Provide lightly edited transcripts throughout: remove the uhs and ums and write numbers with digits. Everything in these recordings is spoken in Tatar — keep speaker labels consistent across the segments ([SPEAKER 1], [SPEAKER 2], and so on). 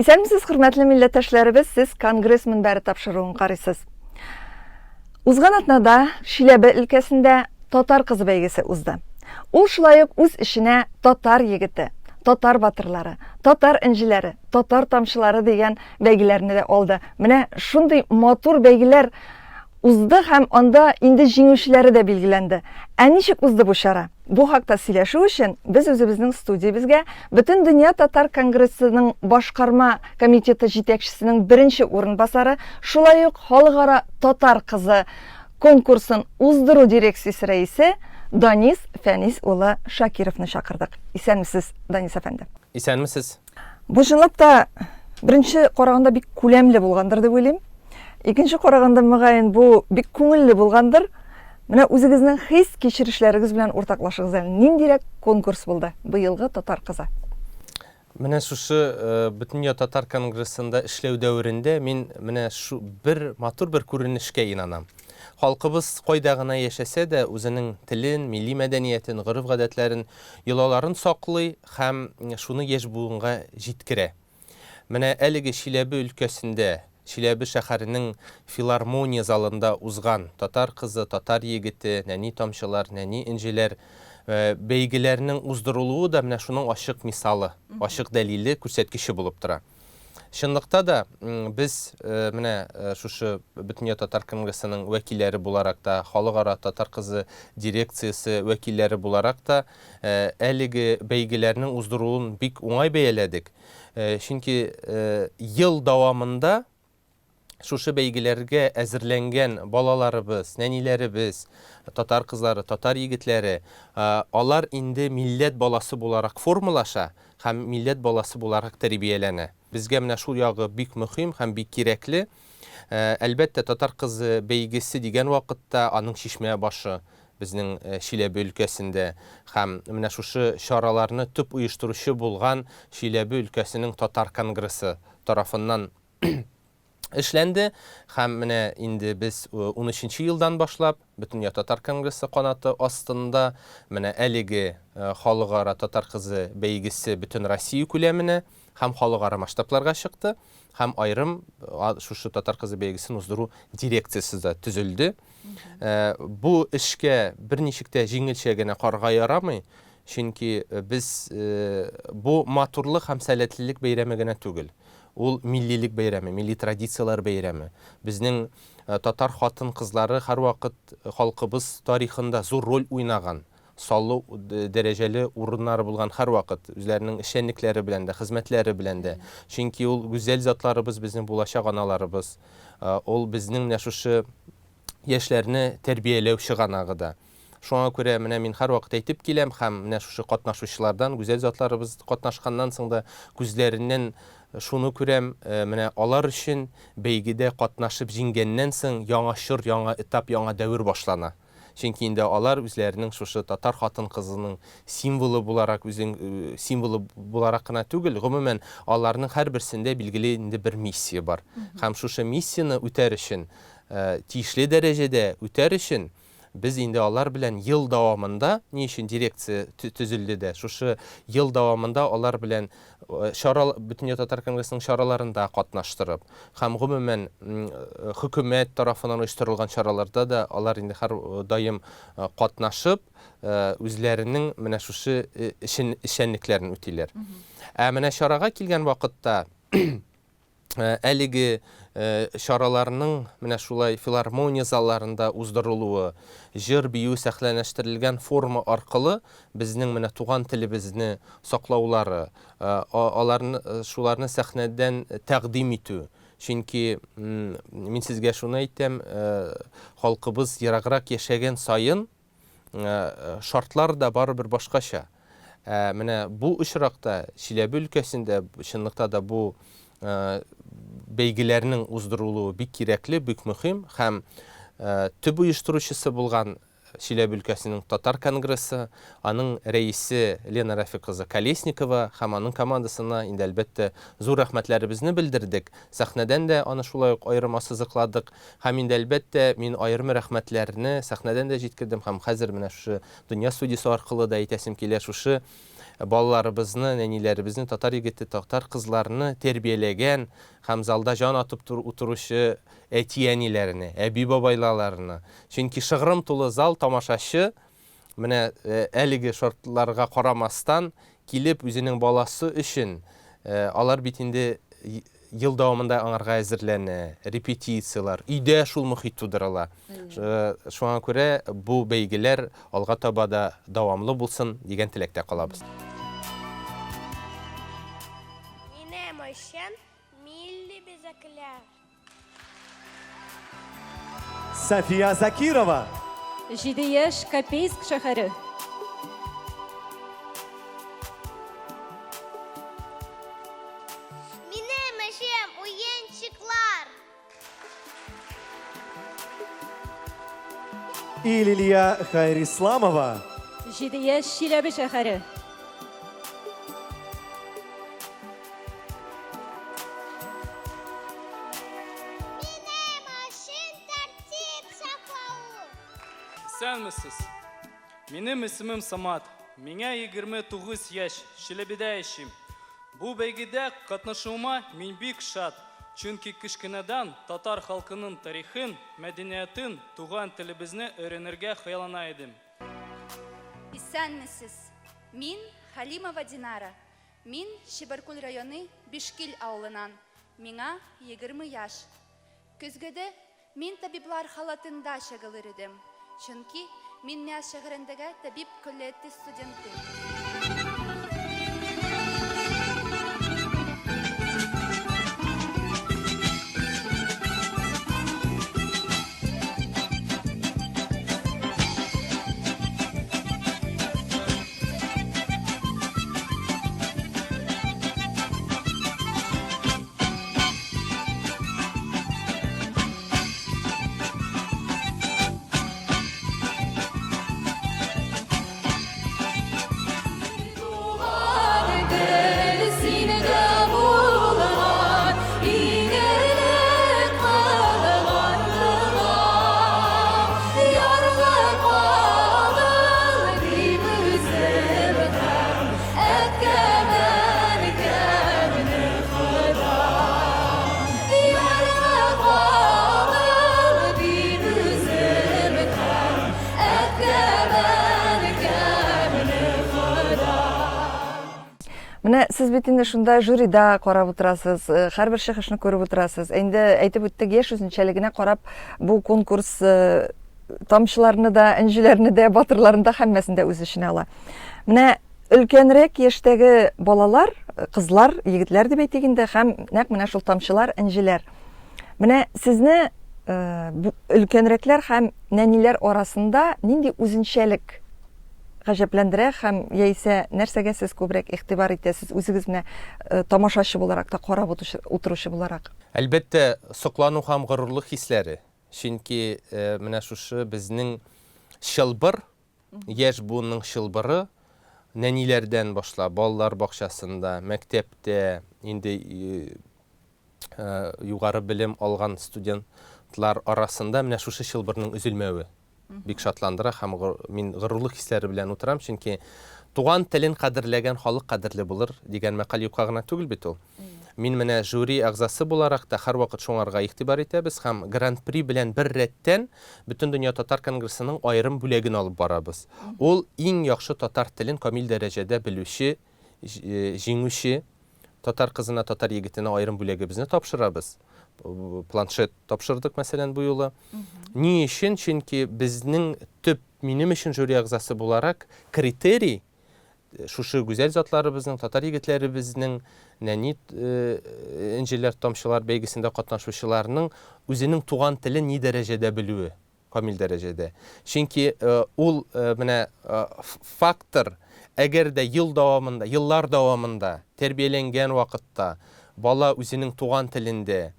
[SPEAKER 1] Исәнмесез, хөрмәтле милләттәшләребез, сез Конгресс мөнбәре тапшыруын карыйсыз. Узган атнада Чиләбе өлкәсендә Татар кызы бәйгесе узды. Ул шулай ук үз эченә Татар егете, Татар батырлары, Татар энҗеләре, Татар тамчылары дигән бәйгеләрне дә алды. Менә шундый матур бәйгеләр узды һәм анда инде җиңүчеләре дә билгеләнде. Ә ничек узды бу чара? Бу хакта сөйләшү өчен без үзебезнең студиябезгә Бөтендөнья татар конгрессының башкарма комитеты җитәкчесенең беренче урынбасары, шулай ук Халыкара Татар кызы конкурсын уздыру дирекциясе рәисе Данис Фәнис улы Шакировны чакырдык. Исәнмесез, Данис әфәнде.
[SPEAKER 2] Исәнмесез.
[SPEAKER 1] Бу чынлап та беренче караганда бик күләмле булгандыр дип уйлыйм. Икенче караганда, мөгаен, бу бик күңелле булгандыр. Менә үзегезнең хис кичерешләрегез белән уртаклашыгыз әле. Ниндирәк конкурс булды быелгы Татар кызы?
[SPEAKER 2] Менә шушы э, Бөтендөнья татар конгрессында эшләү дәверендә мин менә шу бер матур бер күренешкә инанам. Халкыбыз кайда гына яшәсә дә, үзенең телен, милли мәдәниятен, гореф-гадәтләрен, йолаларын саклый һәм шуны яшь буынга җиткерә. Менә әлеге Чиләбе өлкәсендә, Чиләбе шәһәренең филармония залында узган Татар кызы, татар егете, Нәни тамчылар, нәни энҗеләр бәйгеләренең уздырылуы да менә шуның ачык мисалы, ачык дәлиле, күрсәткече булып тора. Чынлыкта да, без менә шушы Бөтендөнья татар конгрессының вәкилләре буларак та, Халыкара Татар кызы дирекциясе вәкилләре буларак та әлеге бәйгеләрнең уздырылуын бик уңай бәяләдек. Чөнки ел дәвамында шушы бәйгеләргә әзерләнгән балаларыбыз, нәниләребез, татар кызлары, татар егетләре, алар инде милләт баласы буларак формалаша һәм милләт баласы буларак тәрбияләнә. Безгә менә шул ягы бик мөһим һәм бик кирәкле. Әлбәттә, Татар кызы бәйгесе дигән вакытта аның чишмә башы безнең Чиләбе өлкәсендә һәм менә шушы чараларны төп оештыручы булган Чиләбе өлкәсенең татар конгрессы тарафыннан эшләнде һәм менә инде без унөченче елдан башлап Бөтендөнья татар конгрессы канаты астында менә әлеге Халыкара Татар кызы бәйгесе бөтен Россия күләменә һәм халыкара масштабларга чыкты һәм аерым шушы Татар кызы бәйгесен уздыру дирекциясе дә төзелде. Бу эшкә берничек тә җиңелчә генә карарга ярамый, чөнки без бу матурлык һәм сәләтлелек бәйрәме генә түгел. Ул миллилек бәйрәме, милли традицияләр бәйрәме. Безнең татар хатын-кызлары һәрвакыт халкыбыз тарихында зур роль уйнаган, саллы дәрәҗәле урыннары булган һәрвакыт, үзләренең эшчәнлекләре белән дә, хезмәтләре белән дә. Чөнки ул гүзәл затларыбыз, безнең булачак аналарыбыз. Ул безнең менә шушы яшьләрне тәрбияләү чыганагы да. Шуңа күрә менә мин һәрвакыт әйтеп киләм һәм менә шушы катнашучылардан, гүзәл затларыбыз катнашканнан соң да күзләреннән шуны күрәм, менә алар өчен бәйгедә катнашып җиңгәннән соң яңа чор, яңа этап, яңа дәвер башлана. Чөнки инде алар үзләренең шушы татар хатын-кызының символы буларак, үзен символы буларак кына түгел, гомумән, аларның һәрберсендә билгеле инде бер миссия бар. Һәм шушы миссияне үтәр өчен, тиешле дәрәҗәдә үтәр өчен, Без инде алар белән ел дәвамында, ни өчен дирекция төзелде дә, шушы ел дәвамында алар белән чара, Бөтендөнья татар конгрессының чараларында катнаштырып һәм гомумән хөкүмәт тарафыннан оештырылган чараларда да алар инде һәрдаим катнашып, үзләренең менә шушы эшчәнлекләрен үтиләр. Ә менә чарага килгән вакытта әлеге чараларның менә шулай филармония залларында уздырылуы, җыр-бию сәхнәләштерелгән форма аркылы безнең менә туган телебезне саклаулары, аларны шуларны сәхнәдән тәкъдим итү. Чөнки мин сезгә шуны әйтәм, халкыбыз ераграк яшәгән саен, шартлар да барыбер башкача. Ә менә бу очракта Чиләбе өлкәсендә чынлыкта да бу бәйгеләрнең уздырылуы бик кирәкле, бик мөһим һәм төп оештыручысы булган Чиләбе өлкәсенең татар конгрессы, аның рәисе Лена Рафик кызы Колесникова һәм аның командасына инде әлбәттә зур рәхмәтләребезне белдердек. Сәхнәдән дә аны шулай ук аерым ассызыкладык. Һәм инде, әлбәттә, мин аерым рәхмәтләрне сәхнәдән дә җиткердем һәм хәзер менә шушы Дөнья студиясе аркылы да әйтәсем килә, шушы балаларыбызны, нәниләребезне, татар егете, татар кызларны тәрбияләгән һәм залда җан атып утыручы әти-әниләренә, әби-бабайлаларына. Чөнки шыгрым тулы зал тамашачы менә әлеге шартларга карамастан килеп үзенең баласы өчен, алар бит инде ел дәвамында аңарга әзерләнә, репетицияләр, өйдә шул мохит тудырыла. Шуңа күрә бу бәйгеләр алга таба да дәвамлы булсын дигән теләктә калабыз.
[SPEAKER 3] Минем өчен милли бизәкләр.
[SPEAKER 4] София Закирова.
[SPEAKER 5] 7 яшь, Копейск шәһәре.
[SPEAKER 3] Минем эшем уенчыклар.
[SPEAKER 4] И Лилия Хайрисламова.
[SPEAKER 5] 7 яшь, Чиләбе шәһәре.
[SPEAKER 3] Минем өчен тәртип саклау.
[SPEAKER 6] Исәнмесез. Минем исемем Самат. Миңа 29 яшь, Чиләбедә яшим. Бу бәйгедә катнашуыма мин бик шат, чөнки кечкенәдән татар халкының тарихын, мәдәниятын, туган телебезне өйрәнергә хыяллана идем.
[SPEAKER 7] Исәнмесез! Мин, Хәлимова Динара. Мин Чебаркуль районы Бишкил авылынан. Миңа 20 яшь. Көзгедә мин табиблар халатында чагылыр идем, чөнки мин Миасс шәһәрендәге табиб көллияте студенты.
[SPEAKER 1] Менә сез бит инде шунда жюрида карап утырасыз, э, һәрбер чыгышны күреп утырасыз. Инде әйтеп үттек, яшь үзенчәлегенә карап бу конкурс э, тамчыларны да, энҗеләрне дә, батырларны да һәммәсен дә үз эченә ала. Менә өлкәнрәк яшьтәге балалар, кызлар, егетләр дип әйтик инде, һәм нәкъ менә шул тамчылар, энҗеләр. Менә сезне э, өлкәнрәкләр һәм нәниләр арасында нинди үзенчәлек гаҗәпләндерә һәм яисә нәрсәгә сез күбрәк игътибар итәсез үзегез менә э, тамашачы буларак та карап утыручы буларак?
[SPEAKER 2] Әлбәттә, соклану һәм горурлык хисләре. Чөнки менә шушы безнең чылбыр, яшь буынның чылбыры нәниләрдән башлап, балалар бакчасында, мәктәптә, инде югары белем алган студентлар арасында менә шушы чылбырның өзелмәве бик шатландыра һәм мин горурлык хисләре белән утырам, чөнки туган телен кадерләгән халык кадерле булыр дигән мәкаль юкка гына түгел бит ул. Мин менә жюри әгъзасы буларак та һәрвакыт шуңарга игътибар итәбез һәм Гран-при белән бер рәттән Бөтендөнья татар конгрессының аерым бүләген алып барабыз. Ул иң яхшы татар телен камил дәрәҗәдә белүче җиңүче татар кызына, татар егетенә аерым бүләгебезне тапшырабыз. Планшет тапшырдык, мәсәлән, бу юлы. Ни өчен? Чөнки безнең төп, минем өчен жюри әгъзасы буларак, критерий шушы гүзәл затларыбызның, татар егетләребезнең, нәни энҗеләр, тамчылар бәйгесендә катнашучыларның үзенең туган телен ни дәрәҗәдә белүе, камил дәрәҗәдә. Чөнки ул менә фактор, әгәр дә ел дәвамында, еллар дәвамында тәрбияләнгән вакытта бала үзенең туган телендә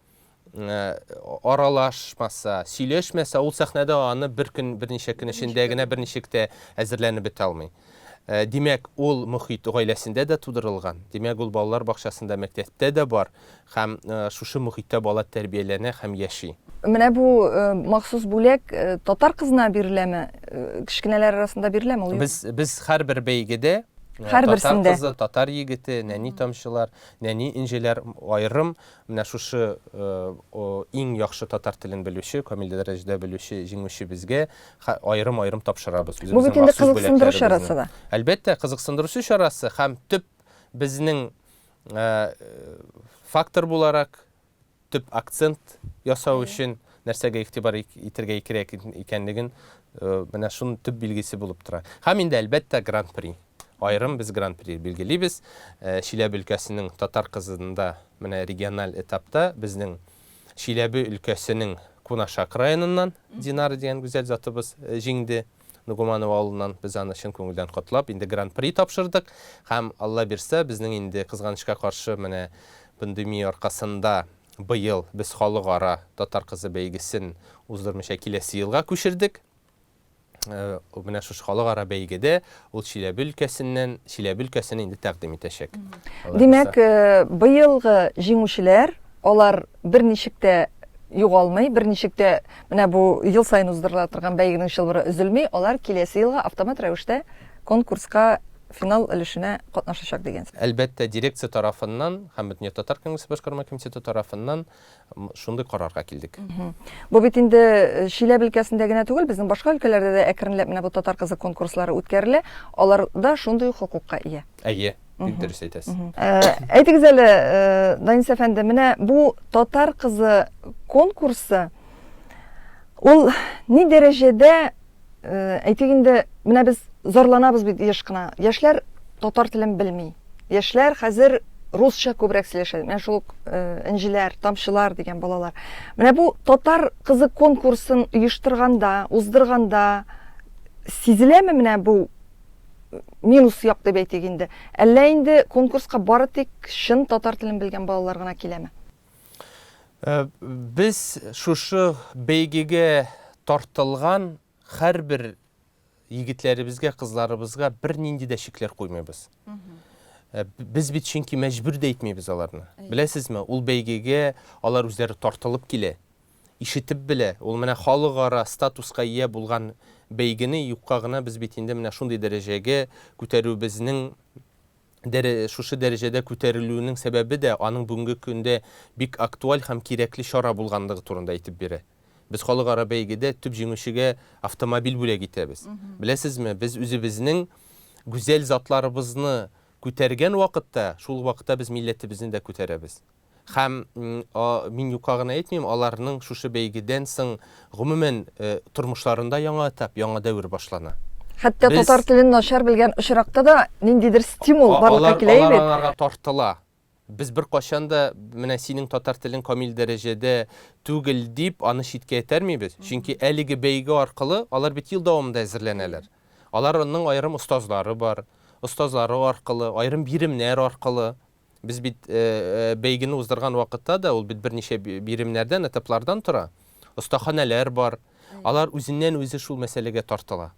[SPEAKER 2] аралашмаса, сөйләшмәсә, ул сәхнәдә аны бер көн, берничә көн эчендә генә берничек тә әзерләнеп бетә алмый. Димәк, ул мохит гаиләсендә дә тудырылган, димәк, ул балалар бакчасында, мәктәптә дә бар һәм шушы мохиттә бала тәрбияләнә һәм яши.
[SPEAKER 1] Менә бу махсус бүләк татар кызына биреләме, кечкенәләр арасында биреләме ул?
[SPEAKER 2] Без, без һәрбер бәйгедә.
[SPEAKER 1] Һәрберсендә.
[SPEAKER 2] Татар кызы, татар егете, нәни тамчылар, нәни энҗеләр аерым менә шушы иң яхшы татар телен белүче, камил дәрәҗәдә белүче җиңүчебезгә аерым-аерым тапшырабыз.
[SPEAKER 1] Бу бит инде кызыксындыру чарасы да.
[SPEAKER 2] Әлбәттә, кызыксындыручы чарасы һәм төп безнең фактор буларак төп акцент ясау өчен нәрсәгә игътибар итергә кирәк икәнлеген менә шуның төп билгесе булып тора. Һәм инде, әлбәттә, Гран-при. Аерым без Гран-при билгелибез. Чиләбе өлкәсенең татар кызында менә региональ этапта безнең Чиләбе өлкәсенең Кунашак районыннан Динара дигән гүзәл затыбыз җиңде. Нугуманова авылыннан без аны чын күңелдән котлап, инде Гран-при тапшырдык. Һәм, Алла бирсә, безнең инде, кызганычка каршы, менә пандемия аркасында быел без халыкара Татар кызы бәйгесен уздырмыйча киләсе елга күчердек. Менә шушы халыкара бәйгедә ул Чиләбе өлкәсеннән, Чиләбе өлкәсен инде тәкъдим итәчәк.
[SPEAKER 1] Димәк, быелгы җиңүчеләр, алар берничек тә югалмый, берничек тә менә бу ел саен уздырыла торган бәйгенең чылбыры өзелми, алар киләсе елга автомат рәвештә конкурска финал өлешенә катнашачак дигән сүз.
[SPEAKER 2] Әлбәттә, дирекция тарафыннан һәм Бөтендөнья татар конгрессы башкарма комитеты тарафыннан шундый карарга килдек.
[SPEAKER 1] Бу бит инде Чиләбе өлкәсендә генә түгел, безнең башка өлкәләрдә дә әкренләп менә бу Татар кызы конкурслары үткәрелә, алар да шундый ук хокукка ия.
[SPEAKER 2] Әйе, бик дөрес әйтәсез.
[SPEAKER 1] Әйтегез әле, Данис әфәнде, менә бу Татар кызы конкурсы ул ни дәрәҗәдә Әйтик инде, менә без зарланабыз бит еш кына. Яшьләр татар телен белми. Яшьләр хәзер русча күбрәк сөйләшә. Менә шул ук энҗеләр, тамчылар дигән балалар. Менә бу татар кызы конкурсын оештырганда, уздырганда сизеләме менә бу минус як дип әйтик инде? Әллә инде конкурска бары тик чын татар телен белгән балалар гына киләме?
[SPEAKER 2] Без шушы бәйгегә тартылган һәрбер егетләребезгә, кызларыбызга бернинди дә чикләр куймыйбыз. Без бит чөнки мәҗбүр дә итмибез аларны. Беләсезме, ул бәйгегә алар үзләре тартылып килә, ишетеп белә. Ул менә халыкара статуска ия булган бәйгене юкка гына без бит инде менә шундый дәрәҗәгә күтәрүебезнең дәрә, шушы дәрәҗәдә күтәрелүенең сәбәбе дә аның бүгенге көндә бик актуаль һәм кирәкле чара булганлыгы турында әйтеп бирә. Без халыкара бәйгедә төп җиңүчегә автомобиль бүләк итәбез. Беләсезме, без үзебезнең гүзәл затларыбызны күтәргән вакытта, шул ук вакытта без милләтебезне дә күтәрәбез. Һәм мин юкка гына әйтмим, аларның шушы бәйгедән соң гомумән тормышларында яңа этап, яңа дәвер башлана.
[SPEAKER 1] Хәтта татар телен начар белгән очракта да ниндидер стимул барлыкка килә
[SPEAKER 2] бит. Алар аңарга тартыла. Без беркайчан да менә синең татар телең камил дәрәҗәдә түгел дип аны читкә этәрмибез. Чөнки әлеге бәйге аркылы алар бит ел дәвамында әзерләнәләр. Аларның аерым остазлары бар. Остазлары аркылы, аерым биремнәр аркылы. Без бит бәйгене уздырган вакытта да, ул бит берничә биремнәрдән, этаплардан тора. Остаханәләр бар. Алар үзеннән-үзе шул мәсьәләгә тартыла.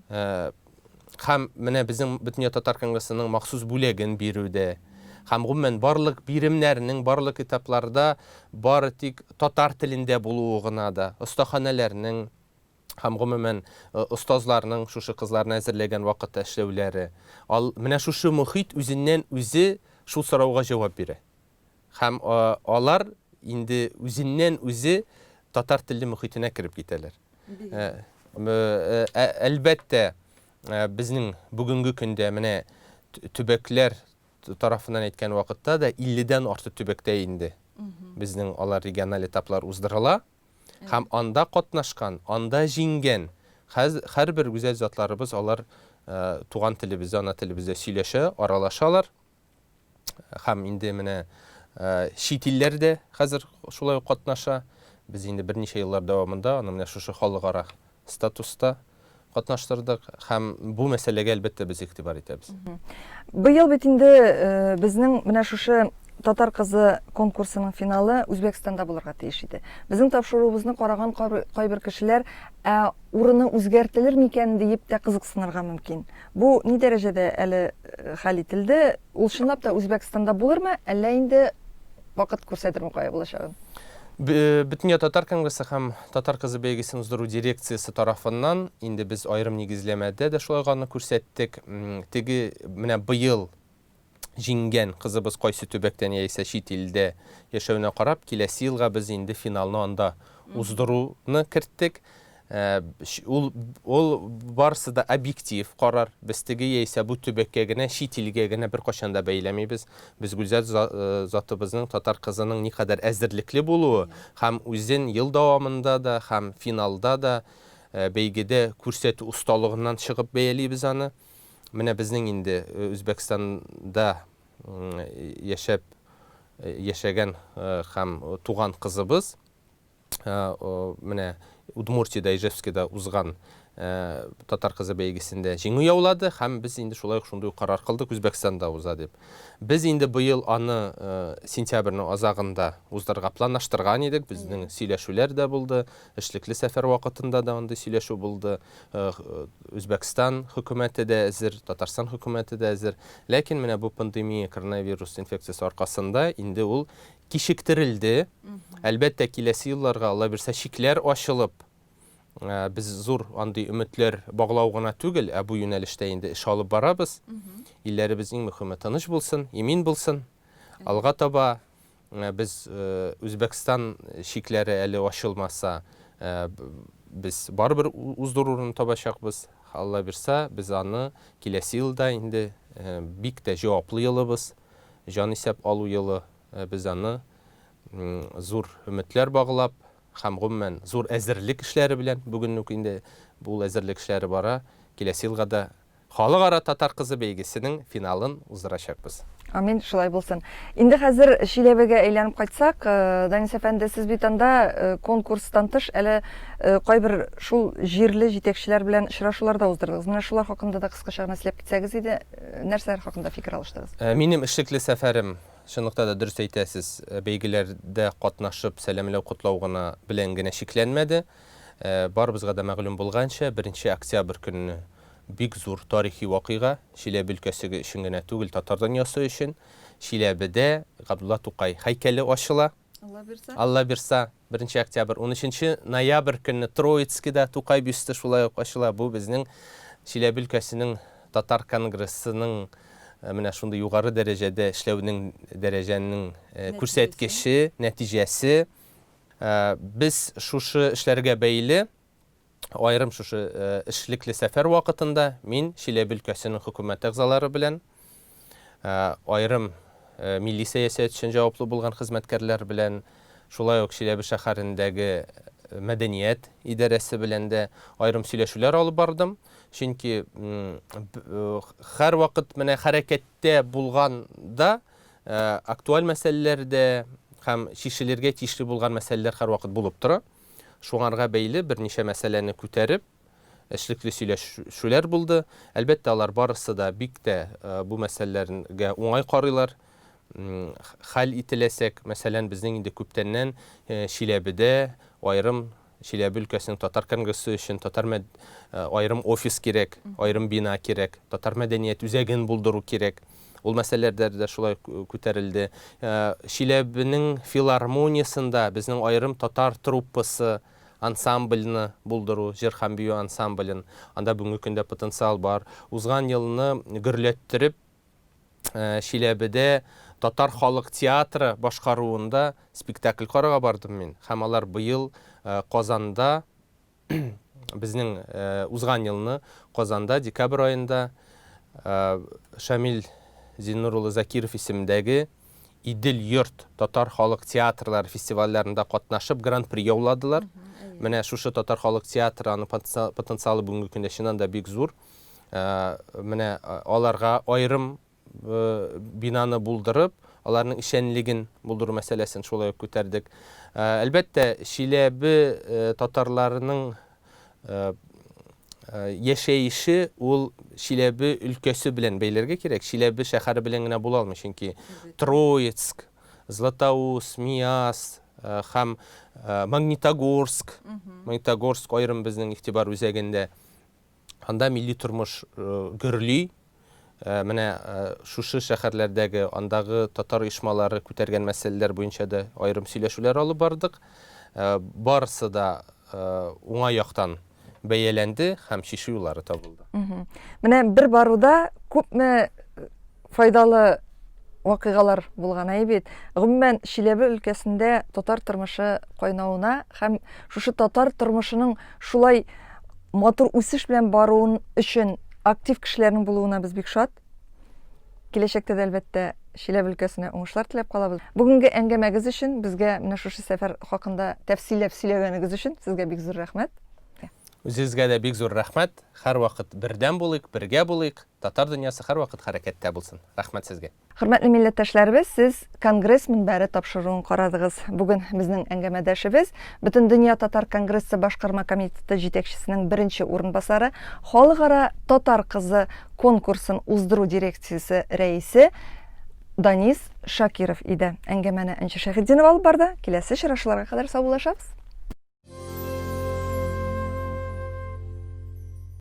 [SPEAKER 2] Һәм менә безнең Бөтендөнья татар конгрессының махсус бүләген бирүдә һәм гомумән барлык биремнәрнең барлык этапларда бары тик татар телендә булуы гына да, остаханәләрнең, һәм гомумән остазларның шушы кызларны әзерләгән вакытта эшләүләре. Ал менә шушы мохит үзеннән үзе шул сорауга җавап бирә. Һәм алар инде үзеннән үзе татар телле мохитенә кереп китәләр. Әлбәттә, безнең бүгенге көндә менә төбәкләр тарафыннан әйткән вакытта да 50 дән артык төбәктә инде безнең алар региональ этаплар уздырыла. Һәм анда катнашкан, анда җиңгән һәрбер гүзәл затларыбыз алар туган телебездә, ана телебездә сөйләшә, аралашалар. Һәм инде менә чит илләр дә хәзер шулай ук катнаша. Без инде берничә еллар дәвамында аны менә шушы халыкара статуста катнаштырдык һәм бу мәсьәләгә, әлбәттә, без игътибар итәбез.
[SPEAKER 1] Быел бит инде безнең менә шушы Татар кызы конкурсының финалы Үзбәкстанда булырга тиеш иде. Безнең тапшыруыбызны караган кайбер кешеләр, ә урыны үзгәртелер микән диеп тә кызыксынырга мөмкин. Бу ни дәрәҗәдә әле хәл ителде? Ул чынлап та Үзбәкстанда булырмы, әллә инде вакыт күрсәтерме кая булачагын?
[SPEAKER 2] Бөтендөнья татар конгрессы һәм Татар кызы бәйгесен уздыру дирекциясе тарафыннан инде без аерым нигезләмәдә дә шулай ук аны күрсәттек. Теге менә быел җиңгән кызыбыз кайсы төбәктән яисә чит илдә яшәвенә карап, киләсе елга без инде финалны анда уздыруны керттек. Ул, ул барысы да объектив карар. Без теге яисә бу төбәккә генә, чит илгә генә беркайчан да бәйләмибез. Без гүзәл затыбызның, татар кызының никадәр әзерлекле булуы һәм үзен ел дәвамында да һәм финалда да бәйгедә күрсәтү осталыгыннан чыгып бәялибез аны. Менә безнең инде Үзбәкстанда яшәп яшәгән һәм туган кызыбыз менә Удмуртиядә, Ижевскида узган Татар кызы бәйгесендә җиңү яулады һәм без инде шулай ук шундый ук карар кылдык, Үзбәкстанда уза дип. Без инде быел аны сентябрьнең азагында уздырырга планлаштырган идек. Безнең сөйләшүләр дә булды, эшлекле сәфәр вакытында да андый сөйләшү булды. Үзбәкстан хөкүмәте дә әзер, Татарстан хөкүмәте дә әзер. Ләкин менә бу пандемия, коронавирус инфекциясе аркасында инде ул кичектерелде. Әлбәттә, киләсе елларга, Алла бирсә, чикләр ачылып, без зур андый өметләр баглау гына түгел, ә бу юнәлештә инде эш алып барабыз. Илләребез иң мөхиме тыныч булсын, имин булсын. Алга таба Без Үзбәкстан чикләре әле ачылмаса, без барыбер уздыру урынын табачакбыз. Алла бирса, без аны киләсе елда инде бик тә җаваплы елыбыз, җанисәп алу елы, без аны зур өметләр баглап һәм гомумән зур әзерлек эшләре белән, бүген үк инде ул әзерлек эшләре бара, киләсе елга да Халыкара Татар кызы бәйгесенең финалын уздырачакбыз.
[SPEAKER 1] Амин, шулай булсын. Инде хәзер Чиләбегә әйләнеп кайтсак, Данис әфәнде, сез бит анда конкурстан тыш әле кайбер шул җирле җитәкчеләр белән очрашулар да уздырдыгыз. Менә шулар хакында да кыскача гына сөйләп китсәгез иде, нәрсәләр хакында фикер алыштыгыз?
[SPEAKER 2] Минем эшлекле сәфәрем, чынлыкта да дөрес әйтәсез, бәйгеләрдә катнашып, сәламләү, котлау гына белән генә чикләнмәде. Барыбызга да мәгълүм булганча, беренче октябрь көнне Бик зур тарихи вакыйга, Чиләбе өлкәсе өчен генә түгел, татар дөньясы өчен. Чиләбедә Габдулла Тукай һәйкәле ачыла.
[SPEAKER 1] Алла бирса.
[SPEAKER 2] Алла бирса, беренче октябрь. Унөченче ноябрь көнне Троицкида Тукай бюсты шулай ук ачыла. Бу безнең Чиләбе өлкәсенең татар конгрессының менә шундый югары дәрәҗәдә эшләүнең дәрәҗәнең күрсәткече, нәтиҗәсе. Без шушы эшләргә бәйле Аерым шушы эшлекле сәфәр вакытында мин Чиләбе өлкәсенең хөкүмәт әгъзалары белән, аерым милли сәясәт өчен җаваплы булган хезмәткәрләр белән, шулай ук Чиләбе шәһәрендәге мәдәният идарәсе белән дә аерым сөйләшүләр алып бардым. Чөнки һәрвакыт менә хәрәкәттә булганда актуаль мәсьәләләр дә һәм чишелергә тиешле булган мәсьәләләр һәрвакыт булып тора. Шуңарга бәйле берничә мәсьәләне күтәреп, эшлекле сөйләшүләр булды. Әлбәттә, алар барысы да бик тә бу мәсьәләләргә уңай карыйлар. Хәл ителәсәк, мәсәлән, безнең инде күптәннән Чиләбедә аерым Чиләбе өлкәсенең татар конгрессы өчен татар мәд аерым офис кирәк, аерым бина кирәк, татар мәдәният үзәген булдыру кирәк. Ул мәсьәләләр дә шулай күтәрелде. Чиләбенең филармониясендә безнең аерым татар труппасы, ансамбльне булдыру, җыр һәм бию ансамблен. Анда бүгенге көндә потенциал бар. Узган елны гөрләттереп, Чиләбедә татар халык театры башкаруында спектакль карарга бардым мин. Һәм алар быел Казанда Безнең узган елны Казанда декабрь аенда Шамил Зиннур улы Закиров исемендәге Идел йорт татар халык театрлары фестивальләрендә катнашып гран-при яуладылар. Менә шушы татар халык театры аның потенциалы бүгенге көндә чыннан да бик зур. Менә аларга аерым бинаны булдырып, аларның эшчәнлеген булдыру мәсьәләсен шулай ук күтәрдек. Әлбәттә, Чиләбе татарларының яшәеше ул Чиләбе өлкәсе белән бәйләргә кирәк. Чиләбе шәһәре белән генә була алмый, чөнки Троицк, Златоуст, Миас һәм Магнитогорск, Магнитогорск аерым безнең игътибар үзәгендә. Анда милли тормыш гөрли. Менә шушы шәһәрләрдәге, андагы татар оешмалары күтәргән мәсьәләләр буенча да аерым сөйләшүләр алып бардык. Барысы да уңай яктан бәяләнде һәм чишү юллары табылды.
[SPEAKER 1] Менә бер баруда күпме файдалы вакыйгалар булган, әй бит. Гомумән, Чиләбе өлкәсендә татар тормышы кайнавына һәм шушы татар тормышының шулай матур үсеш белән баруын өчен актив кешеләрнең булуына без бик шат. Киләчәктә дә, әлбәттә, Чиләбе өлкәсенә уңышлар теләп калабыз. Бүгенге әңгәмәгез өчен, безгә менә шушы сәфәр хакында тәфсилләп сөйләгәнегез өчен сезгә бик зур рәхмәт.
[SPEAKER 2] Үзегезгә дә бик зур рәхмәт. Һәрвакыт бердәм булыйк, бергә булыйк. Татар дөньясы һәрвакыт хәрәкәттә булсын. Рәхмәт сезгә.
[SPEAKER 1] Хөрмәтле милләттәшләребез, сез Конгресс мөнбәре тапшыруын карадыгыз. Бүген безнең әңгәмәдәшебез, Бөтендөнья татар конгрессы башкарма комитеты җитәкчесенең беренче урынбасары, Халыкара Татар кызы конкурсын уздыру дирекциясе рәисе Данис Шакиров иде. Әңгәмәне Энҗе Шәйхетдинова алып барды. Киләсе очрашуларга кадәр саубуллашабыз.